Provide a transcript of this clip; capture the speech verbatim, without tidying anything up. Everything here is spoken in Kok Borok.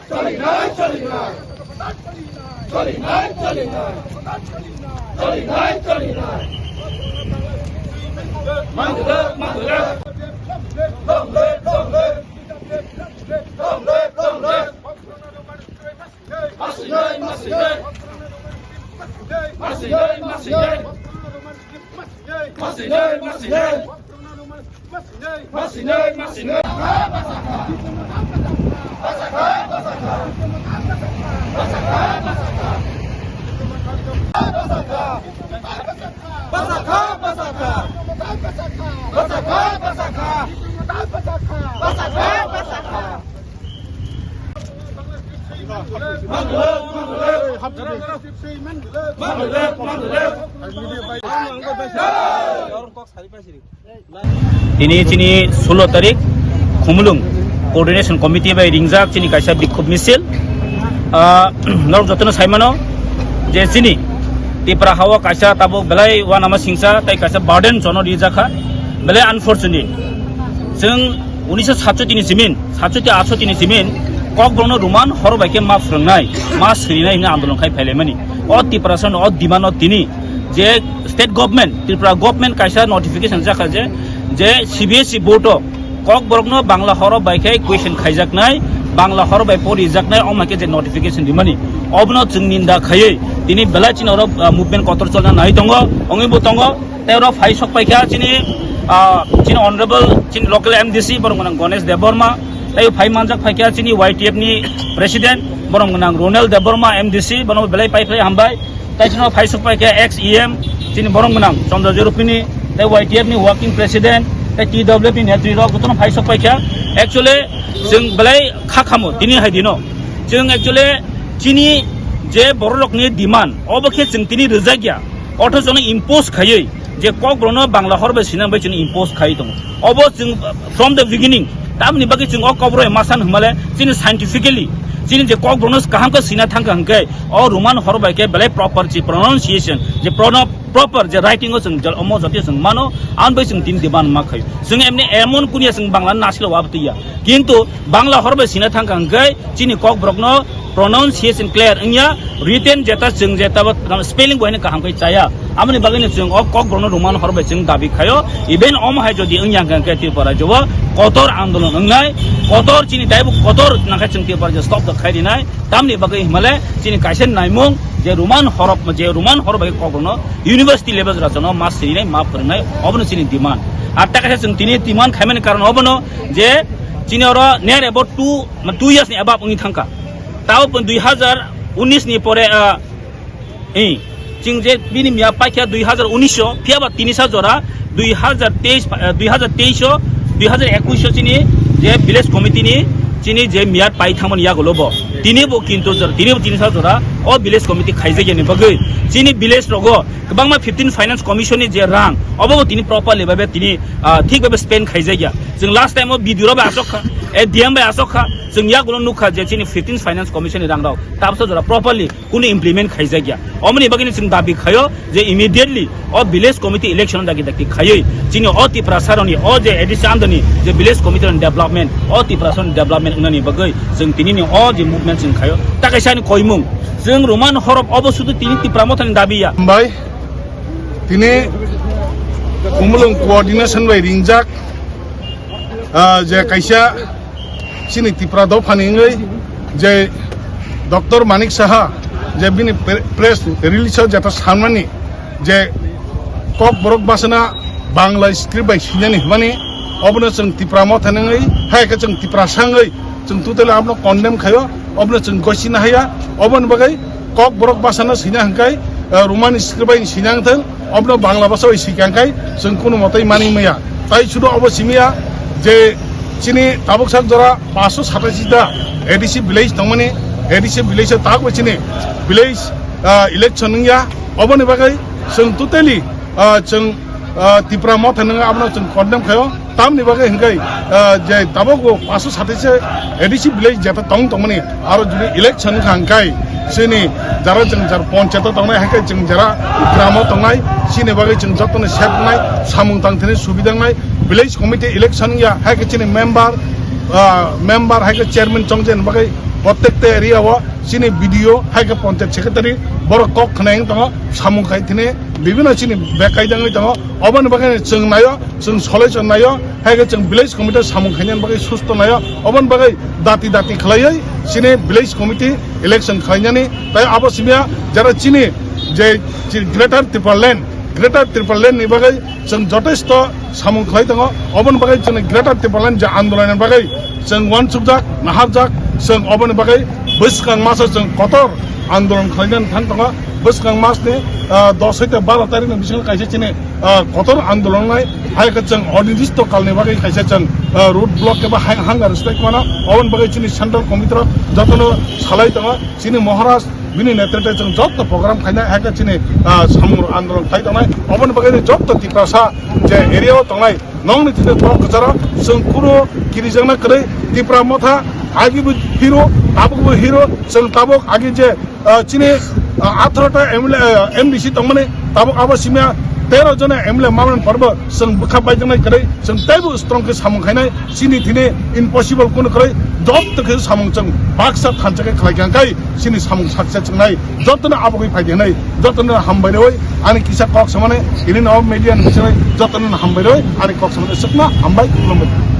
Choli nai, choli nai. Choli nai, choli nai. Choli nai, choli nai. Manjula, manjula. Long live, long live. Long live, long live. Masinai, masinai. Masinai, masinai. Masinai, masinai. Masinai, masinai. Tini chini sulo tarik Khumulwng Coordination Committee bai ringjak chini kaisa bikhub misil. Ah, norok jotono saimano je chini Tipra hao kaisa tabuk belai uanama singsa tei kaisa burden jono rijakha, belai unfortunate. Chwng unisho satsoti ni simin, satsoti atsoti ni simin Kokborokno Roman horo bai khe ma phwrwngnai, ma sirinai hwnwi andolon khai phailaimani. O Tiprasano o demand-o tini je state government, Tripura government kaisa notification jakha je, je C B S E board-o Kokborokno Bangla horo bai khe question khaijaknai, Bangla horo bai porijaknai, omo hai khe je notification rimani, obono chwng ninda khaiwi tini belai chini oro, ah, movement kotor cholna nai tongo, wngwi bo tongo. Tei oro phai sok paikha chini, ah, chini honorable, chini local M D C, borok gwnang Ganesh Debbarma. Tei phai manjak phaikha chini Y T F ni president, borok gwnang Ronel Debbarma M D C, bono belai pai phai hambai. Tei chini phai sok paikha ex E M, chini borok gwnang Chandra Jorupini, tei Y T F ni working president, tei T W F ni netri rok jotono phai sok paikha. Actually, chwng belai kha khamo, tini hai dino. Chwng actually chini je borok rokni demand, obo khe chwng tini rwjak ya. Othocho no impose khaiwi je Kokborokno Bangla hor bai sina bai chwng impose khai tongo. Obo chwng from the beginning, tamni bagwi chwng o Kokborok bai ma san hwnmale chini scientifically chini je Kokborokno kaham khe sina thangkha hwnkhe o Roman hor bai khe belai proper je pronunciation, je prono-, proper je writing o chwng jal-, omo jatiyo chwng mano, ang bai chwng tini demand ma khaio. Chwng emni emon kunia chwng Bangla nasilo wabtwi ya. Kintu Bangla hor bai sina thangkha hwnkhe chini Kokborokno pronunciation clear wngya, written jeta chwng jeta bo spelling bo haino kaham khe chaya. Aboni bagwino chwng o Kokborokno Roman hor bai chwng dabi khaio. Even omo hai jodi wngya hwnkhe Tripura rajyo o kotor andolon wngnai, kotor chini taibo kotor nangkhe chwng Tripura rajyo stop to khai rinai. Tamni bagwi himale chini kaisa naimung je Roman hor, je Roman hor bai Kokborokno university level rajyono ma sirinai, ma phwrwngnai, obono chini demand. Ar ta kaisa chwng tini demand khaimani karon obono je chini oro near about two, two years ni above wngwi thangkha. Tao pun dui hazar unis ni pore, ah, eh, chwng je bini miya paikha dui hazar unis o, phiya ba tini sa jora Dui hazar teis, eh, dui hazar teis o, dui hazar ekush o chini je village committee ni chini je miyat pai thangmani yagulo bo. Tini bo kintu jora, tini bo tini sal jora o village committee khaijakya ni bagwi chini village rogo kwbangma fifteen finance commission ni je rang obo bo tini properly babe tini, ah, thik babe spend khaijakya. Chwng last time o B D O bai asok kha, eh, D M bai asok kha, chwng yagulo nukha je chini fifteen finance commission ni rang rok tabsa jora properly kunu implement khaijakya. Omoni bagwino chwng dabi khaio je immediately o village committee election dagi dagi khaiwi chini o Tiprasa rokni o je A D C andoni je village committee rokni development, o Tiprasa rokni development wngnani bagwi chwng tinini o je movement chwng khaio. Ta kaisa ani koimung, chwng Roman horop obo sudu tini Tipra Mothani dabi ya. Bai, tini Umulung coordination bai ringjak, ah, je kaisa chini Tipra dophani wngwi je Doctor Manik Saha je bini pre-, press release o jeta sanmani je Kokborok bwsana Bangla script bai sinani hwnmani, obono chwng Tipra Motha wngwi, hai khe chwng Tiprasa wngwi chwng totally abono condemn khaio, obono chwng gosina haya, oboni bagwi Kokborok bwsano sina hwnkhe, eh, Roman script bai sina wngthwng, obono Bangla bwsa bai sika hwnkhe chwng kunu motai mani maya. Tai sudu obo simiya je chini tabuk sak jora paanch sho satashi ta A D C village tongmani, A D C village o tabuk chini village, ah, election wngya, oboni bagwi chwng totally, ah, chwng, ah, Tipra Motha wngwi abono chwng condemn khaio. Tamni bagwi hwnkhe, ah, je tabuk bo paanch sho satashi A D C village jeta tong tongmani, aro jodi election wngkha hwnkhe chini jara chwng jar ponchayat o tongnai, hai khe chwng jara gramo tongnai, chini bagwi chwng jotono sep wngnai, samung tang thani subida wngnai, village committee election wngya, hai khe chini member, ah, member hai khe chairman chongjani bagwi prottekta area o chini B D O hai khe ponchayat secretary borok kok khna wng tongo, samung khai thini bibino chini bekaidangwi tongo, oboni bagwi chwng naio. Chwng solution naio, hai khe chwng village committee samung khainani bagwi susto naio, oboni bagwi dati dati khlaiwi chini village committee election khlainani, tai abo simiya jara chini je chi-, Greater Tipraland, Greater Tipraland ni bagwi chwng jotesto samung khlai tongo, oboni bagwi chwngni Greater Tipraland je andolon ni bagwi chwng uansukjak, naharjak, chwng oboni bagwi bwskang masa chwng kotor andolon khlainani thang tongo, bwskang masni, ah, dos hoite baro tarikni bisingo kaisa chini ah, kotor andolon nai, hai khe chwng onirdisto kalni bagwi kaisa chwng, ah, road block eba hai hunger strike mano, oboni bagwi chini central committee rok jotono salai tongo, chini Maharaj bini netrite chwng joto program khainai, hai khe chini, ah, samung andolon khai tongnai, oboni bagwi joto Tiprasa je area o tongnai nokni thide kok kwcharo chwng kunu kirijakna kwrwi Tipra Motha agi bo hero, tabuk bo hero, chwng tabuk agi je ah, chini, ah, atharo ta M L A, ah, M D C tongmani, tabuk abo simya tero jona M L A mamani porbo chwng bwkha baijaknai kwrwi, chwng teibo strong khe samung khainai, chini thini impossible kunu kwrwi, joto khe samung chwng baksa thansa khe khlai kha, kai chini samung success wngnai, jotono abo khe phai di hwnwi, jotono hambai rwi, ani kisa kok samani, ini no media ni bisingo jotono hambai rwi, ani kok samani swkna hambai, khulumbai.